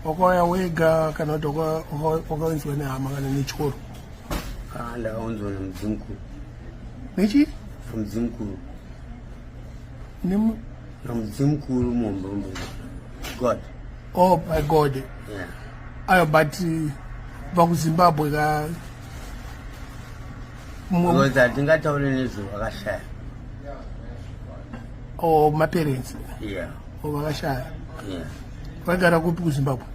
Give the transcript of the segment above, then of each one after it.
Wakauya wega kana kuti wakaunzwa nehama kana nechikoro? Ah, ndakaunzwa namudzimukuru. Nechi? Namudzimukuru. Namudzimukuru muhombe. God. Oh my God. Yeah. Ayo but kubva kuZimbabwe ka Because hatingataure nezvevakashaya. Oh, maparents. Yeah. Oh, vakashaya. Yeah. Vaigara kupi kuZimbabwe?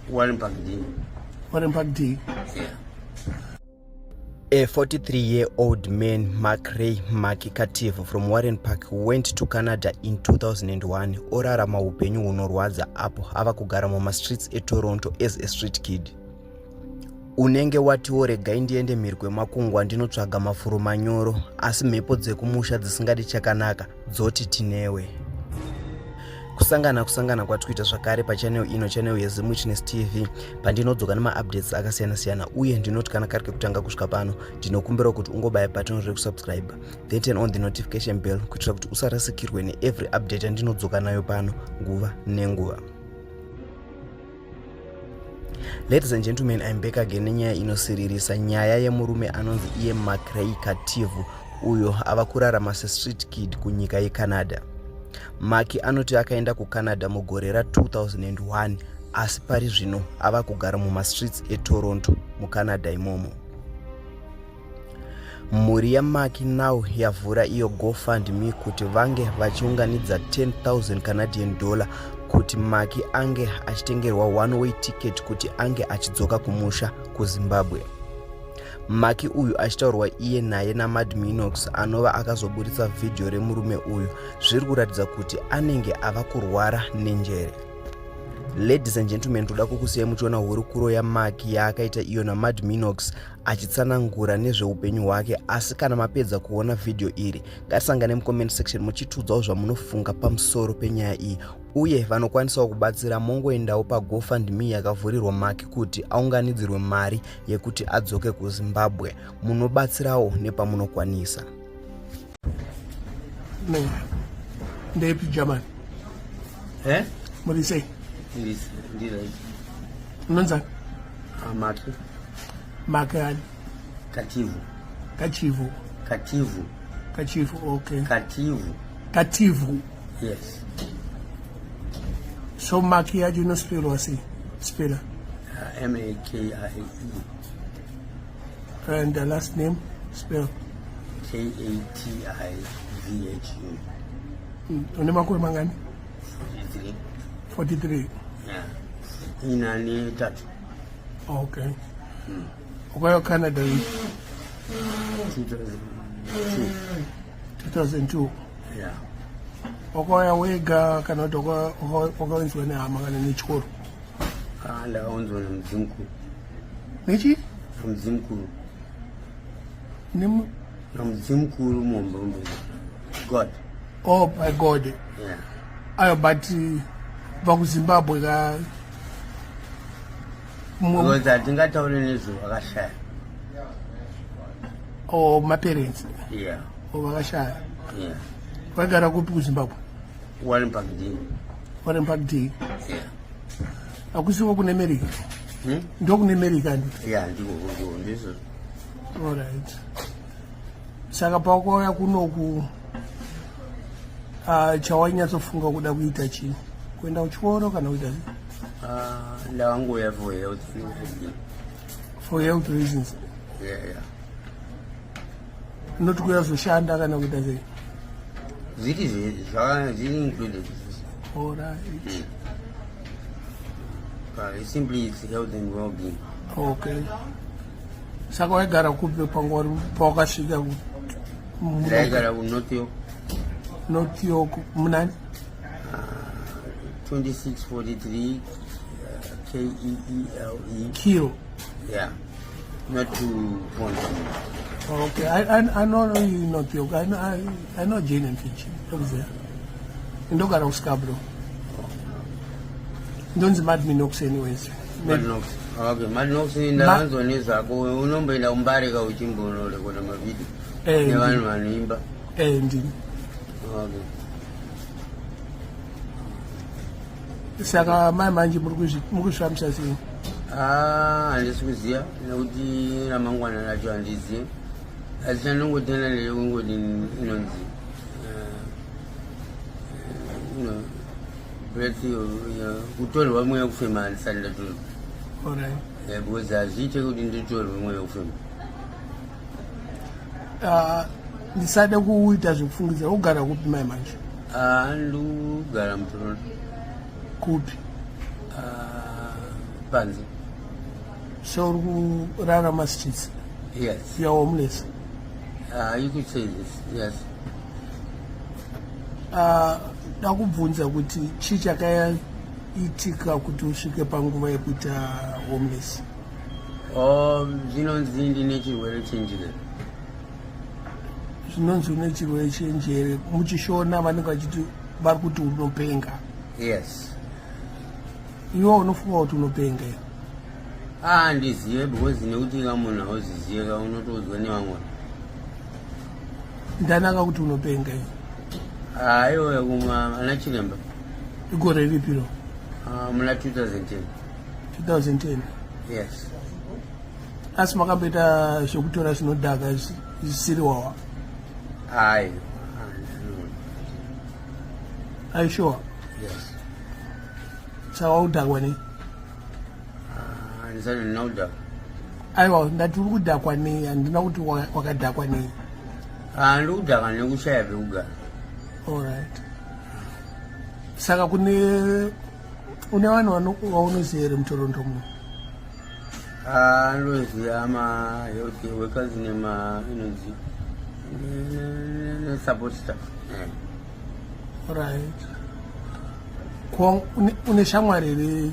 Warren Park D. Warren Park D. Yeah. A 43-year-old man, Mark Ray Maki Kativ from Warren Park went to Canada in 2001 orarama upenyu hunorwadza apo ava kugara mumastreets eToronto as a street kid. Unenge watiwo regai ndiende mhiri kwemakungwa ndinotsvaga mafuro manyoro asi mhepo dzekumusha dzisingadi chakanaka dzoti tinewe. Kusangana kusangana kwatikuita zvakare pachannel ino, channel yeZimwitness TV, pandinodzoka nemaupdates akasiyana siyana, uye ndinoti kana kari kekutanga kusvika pano ndinokumbira kuti ungobaya button rekusubscribe then turn on the notification bell kuitira kuti usarasikirwe neevery update yandinodzoka nayo pano nguva nenguva. Ladies and gentlemen, I'm back again nenyaya inosiririsa, nyaya yemurume anonzi iye Macray Kativu uyo ava kurarama sestreet kid kunyika yeCanada. Maki anoti akaenda kuCanada mugore ra2001 asi pari zvino ava kugara mumastreets eToronto muCanada imomo. Mhuri yaMaki now yavhura iyo GoFundMe kuti vange vachiunganidza 10,000 Canadian dollar kuti Maki ange achitengerwa one way ticket kuti ange achidzoka kumusha kuZimbabwe. Maki uyu achitaurwa iye naye naMad Minox anova akazoburitsa vhidhiyo remurume uyu zviri kuratidza kuti anenge ava kurwara nenjere. Ladies and gentlemen, toda kukusiyai muchiona hurukuro yaMaki yaakaita iyo naMad Minox achitsanangura nezveupenyu hwake. Asi kana mapedza kuona vhidhiyo iri, ngatisangane mucomment section muchitiudzawo zvamunofunga pamusoro penyaya iyi, uye vanokwanisawo kubatsira mongoendawo paGoFundMe yakavhurirwa Maki kuti aunganidzirwe mari yekuti adzoke kuZimbabwe. Munobatsirawo nepamunokwanisa. Ne. Ndeipi German? Eh? Muri sei? Ndiri. Unonzani? Ah, Maki. Maki ani? Kativu. Kachivu. Kativu. Kachivu, okay. Kativu. Kativu. Yes. So Maki yacho inospelwa sei? Spela. M A K I E. And the last name spell. K A T I V H U. Une makore mangani? 43. 43. Yeah. Ina netatu. Okay. Wakauya Canada in 2002. 2002. Yeah. Wakauya wega kana kuti wakaunzwa nehama kana nechikoro? Ah, ndakaunzwa namudzimukuru. Nechi? Namudzimukuru. Namudzimukuru muhombe. God. Oh my God. Yeah. Ayo but kubva kuZimbabwe ka Because hatingataure nezvevakashaya. Oh, maparents. Yeah. Oh, vakashaya. Yeah. Vaigara kupi kuZimbabwe? Warren Park D. Warren Park D. Yeah. Hakusiwo kune America? Hmm? Ndokune America ndi? Yeah, ndiko ndiko ndizvo. All right. Saka pakauya kunoku chawainyatsofunga kuda kuita chii? Kuenda kuchikoro kana kuita sei? Ndakangouya for health reasons. For health reasons. Yeah. Not kuya zoshanda kana kuita sei? Zviri zviri included. All right. Simply it's health and well-being. Okay. Saka waigara kupi panguva pawakasvika? Ndaigara kuNorth York. North York munani? 2643 K-E-E-L-E. Kilo. Yeah. Not too fond. Okay, I know you North York. I know Jane and Finch. Ndokuziva. Ndogara kuScarborough. Ndonzi Mad Minox anyways. Mad Minox. Okay, Mad Minox ndakanzwa nezvako. Unomboenda kuMbarika uchimbonorekoda mavhidhiyo nevanhu vanoimba. Eh, ndini. Okay. Saka mai manje muri kuzvifambisa sei? Ah, handisi kuziva nekuti ramangwana racho handizive, asi chandongotenda ndechekungoti inonzi breath, kutorwa mweya kufema, handisati ndatorwa. Because hazviite kuti nditorwe mweya kufema. Ah, ndisade kuita zvekufungidzira, ugara kupi mai manje? Ah, ndikugara muToronto. Kupi? Ah, panze. So uri kurarama streets? Yes. You are homeless? You could say this, yes. Ndakubvunza kuti chii chakaitika kuti usvike panguva yekuita homeless? Oh, zvinonzi ndine chirwere chenjere. Zvinonzi une chirwere chenjere, muchiShona vanenge vachiti vari kuti unopenga? Yes. Iwe unofunga kuti unopenga here? Ah, handizive, because nekuti ka munhu hauzizive ka, unotoudzwa nevamwe. Ndanaka kuti unopenga iwe? Aiwa, kuma ana chiremba. Igore ripiro? Ah, muna 2010. 2010? Yes. Asi makamboita zvekutora zvinodhaka zvisiri wawa? Ai. Are you sure? Yes. Saka wakudhakwa nei? Handisati ndina kudhakwa. Aiwa, ndati uri kudhakwa nei, handina kuti wakadhakwa nei. Ah, ndiri kudhakwa nekushaya pekugara. Alright, saka kune une vanhu vaunoziva here muToronto muno? Ah, ndoziva ma-health workers nema inonzi ne-support staff. Right, ko une shamwari here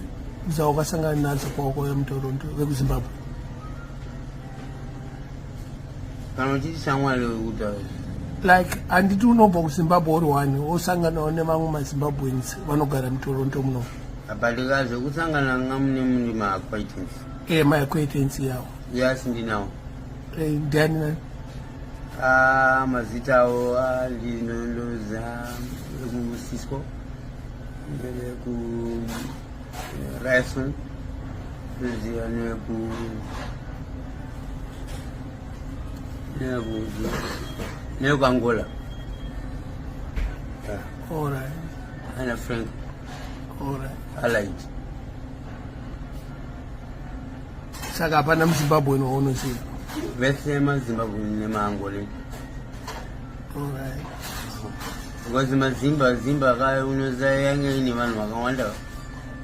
dzawakasangana nadzo kwawakauya muToronto vekuZimbabwe? Kana uchiti shamwari wekuta? Like, handiti unobva kuZimbabwe uri one, wosanganawo nevamwe maZimbabweans vanogara muToronto muno? But zvekusangana nga mune mune maacquaintance. E, maacquaintance yawo. Yes, ndinawo. Ndiani nani? Ah, mazita avo, ah, ndinondoza vekuCisco, neveku Ryerson, ndoziva nekuAngola. Yeah. Ana Frank. Allied. Saka hapana muZimbabwe waunoziva? Vese maZimbabwe nemaAngola. Because mazimba zimba ka unoziva yange ine vanhu vakawanda.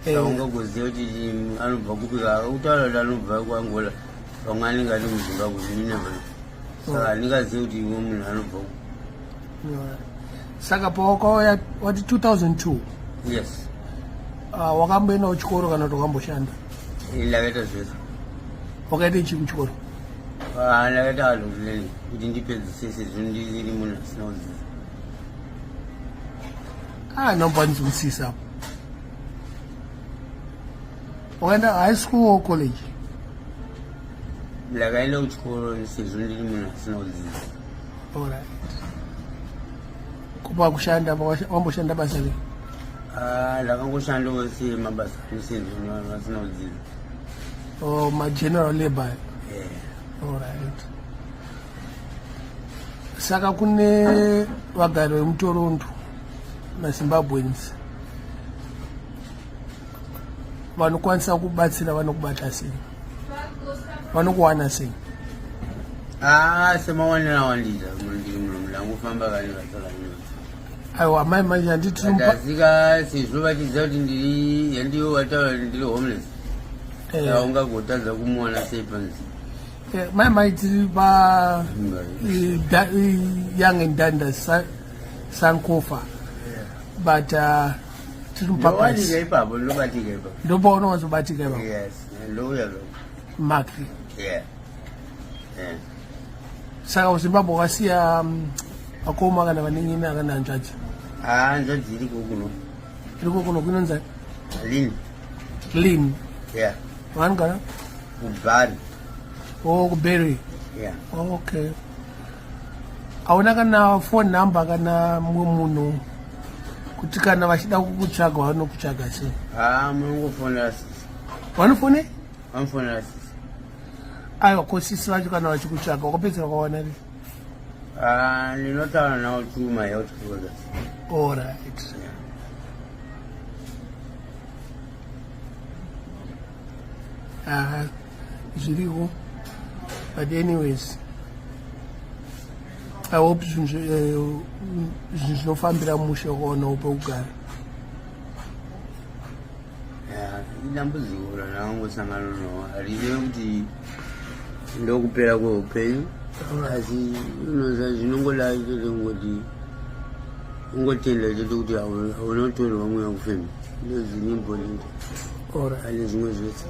Saka ungagoziva kuti anobva kupi, kutaura kuti anobva kuAngola, vamwe anenge ari muZimbabwe, you never know. Saka handingazivi kuti iwe munhu anobva kupi. Alright. Saka pawakauya, wati 2002? Yes. Wakamboenda kuchikoro kana kuti wakamboshanda? Ndakaita zvese. Wakaita chii kuchikoro? Ah, ndakaita adult learning kuti ndipedzise, sezvo ndiri munhu asina kudzidza. Ah, nombanzwisisa. Wakaenda high school or college? Ndakaenda kuchikoro sezvo ndiri munhu asina kudzidza. Alright, kupa kushanda, wamboshanda basa rei? Ah, ndakangoshandawo semabasa anosenzwa nevanhu vasina kudzidza. Oh, mageneral labor? Yeah. Alright, saka kune vagari vemuToronto, maZimbabweans vanokwanisa kubatsira, vanokubata sei, vanokuwana sei? Ah, semawaniro awandita, ndiri muno, ndangofamba kani vasakani. Aiwa mai manje, handiti Asika sezvo vachiziva kuti ndiri yandiyo, vataura kuti ndiri homeless, saka ungagotadza kumuwana sei panzi? Mai mai, tiri pa Yonge and Dundas, Sankofa, but tiri mupabatika mupapas. Ipapo ndobatika ipapo. Ndopaunowanzobatika ipapo? Yes, ndouya zo. Maki? Yeah. Saka kuZimbabwe wakasiya akoma kana vanin'ina kana hanzvadzi? Ah, hanzvadzi iriko kuno. Iriko kuno, kunonzani? Lin. Lin? Yeah. Vanogara? KuBarrie. Oh, kuBarrie. Yeah. Okay, hauna kana phone number kana mumwe munhu? Kuti kana vachida kukutsvaga vanokutsvaga sei? Haa, munongofonera sisi. Vanofone? Vanofonera sisi. Aiwa, ko sisi vacho kana vachikutsvaga wakapedzera kwawana ri? Ah, ndinotaura navo through my health products. Alright. Ah, zviriko, but anyways, I hope zvinhu zvinhu zvinofambira mushe, wakaonawo pekugara. Ya, idambudziko randakangosangana naro, harirevi kuti ndokupera kweupenyu, asi unoza zvinongoda chete kungoti ungotenda chete kuti haunotorerwa mweya kufema, ndozviri important. Ane zvimwe zvese.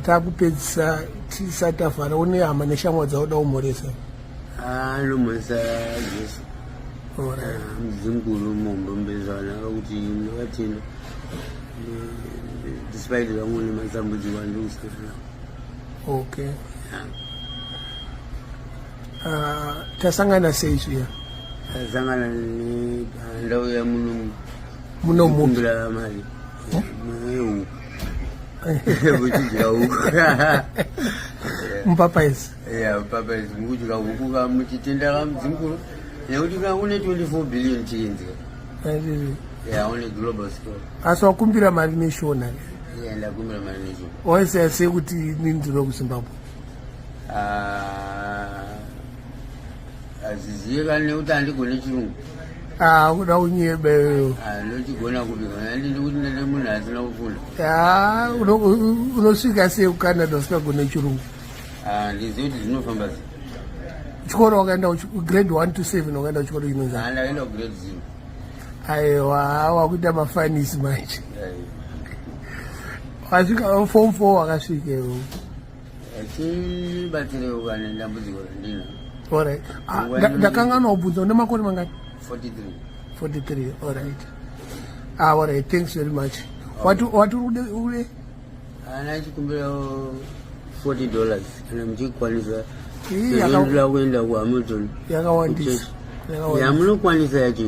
Takupedzisa, tisati tavhara, une hama neshamwa dzauda kumhoresa? Anomhoresa Jesu mudzimukuru muhombe zvakanaka kuti ndovatenda despite zvangu nematambudziko andiri kusangana nawo. Okay. Tasangana sei zviya? Tasangana nepandau yamuno. Muno mupi? Kumbira mari yehuku, muchidya huku. Mupapaisi? Ya, papaisi, mukudya huku ka, muchitenda ka mudzimukuru, nekuti ka une 24 billion chickens ka. Ya, une global scale. Asi wakumbira mari neShona? Ya, ndakumbira mari neShona. Waisiya sei kuti inini ndino kuZimbabwe? Ah, hazvizivikani nekuti handigone chirungu. Ah, kuda kunyeba iyoyo. Ah, ndochigona kubika handidi kuti ndine munhu asina kufunda. Ah, unosvika sei kuCanada usingagone chirungu? Ah, ndizivi kuti zvinofamba sei. Chikoro wakaenda grade 1 to 7, wakaenda kuchikoro chinonzi? Ah, ndakaenda kugrade 0. Aiwa, wakuita mafanisi manje. Wasvika form 4, wakasvika iwo. Chibatsirewo kana dambudziko randina. Alright. Ah, ndakanganwa kubvunza, une makore mangani? 43. 43, alright. Ah, alright, thanks very much. Wati uri ude? Ana chikumbirawo $40 kana muchikwanisa. Ii, Ndinoda kuenda kuHamilton. Yakawandisa. Yamunokwanisa yacho.